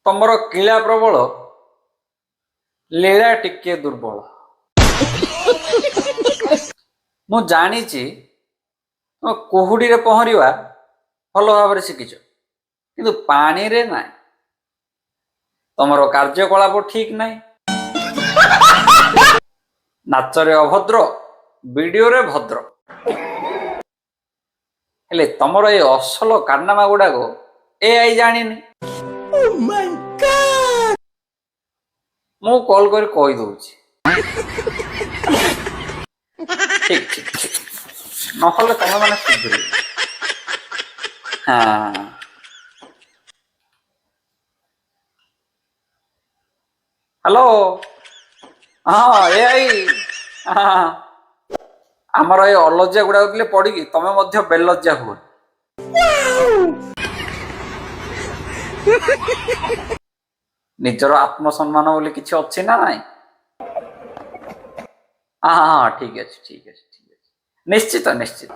ତମର କିଳା ପ୍ରବଳ, ଲୀଳା ଟିକେ ଦୁର୍ବଳ। ମୁଁ ଜାଣିଛି ତମେ କୁହୁଡ଼ିରେ ପହଁରିବା ଭଲ ଭାବରେ ଶିଖିଛ, କିନ୍ତୁ ପାଣିରେ ନାହିଁ। ତମର କାର୍ଯ୍ୟକଳାପ ଠିକ ନାହିଁ। ନାଚରେ ଅଭଦ୍ର, ଭିଡିଓରେ ଭଦ୍ର। ହେଲେ ତମର ଏ ଅସଲ କାରନାମା ଗୁଡାକ ଏଆଇ ଜାଣିନି। ମୁଁ କଲ୍ କରି କହିଦଉଛି। ଠିକ ଠିକ ଠିକ। ନହେଲେ ତମେ ମାନେ ସୁଧୁରିବ। ହଁ, ହ୍ୟାଲୋ, ହଁ, ଏଆଇ। ହଁ, ଆମର ଏ ଅଲଜ୍ୟା ଗୁଡାକ ଥିଲେ ପଡିକି ତମେ ମଧ୍ୟ ବେଲଜ୍ୟା ହୁଅ। ନିଜର ଆତ୍ମସମ୍ମାନ ବୋଲି କିଛି ଅଛି ନା ନାଇଁ? ହଁ ହଁ, ଠିକ ଅଛି, ଠିକ ଅଛି, ଠିକ ଅଛି। ନିଶ୍ଚିତ, ନିଶ୍ଚିତ।